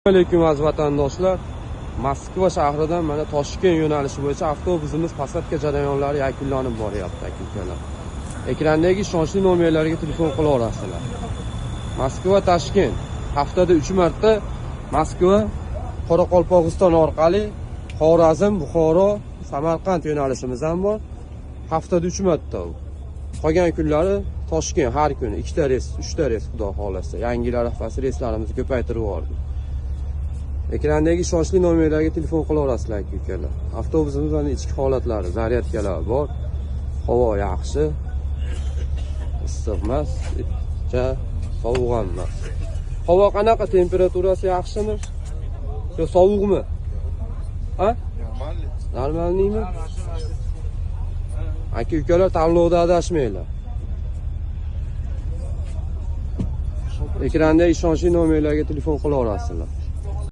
Alaykum aziz vatandoshlar. Moskva shahridan mana Toshkent yo'nalishi bo'yicha avtobusimiz posadka jarayonlari yakunlanib boryapti, aka-ukalar. Ekrandagi ishonchli nomerlarga telefon qilaverasizlar. Moskva Toshkent haftada 3 marta Moskva Qoraqalpog'iston orqali Xorazm, Buxoro, Samarqand yo'nalishimiz ham bor. Haftada 3 marta u. Qolgan kunlari Toshkent har kuni 2 ta reys, 3 ta reys xudo xohlasa. Yangi yil arafasi reyslarimizni ko'paytirib yubordik. Ekrandagi ishonchli nomerlarga telefon qilaverasizlar, aka-ukalar. Avtobusimizning ichki holatlari, zaryadkalar bor. Havo yaxshi. Issiq emas, ja sovuq ham emas. Havo qanaqa, temperaturasi yaxshimi? Yo sovuqmi? Ha? Normalniymi? Aka-ukalar, tanlovda adashmanglar. Ekranda ishonchli nomerlarga telefon qilaverasizlar.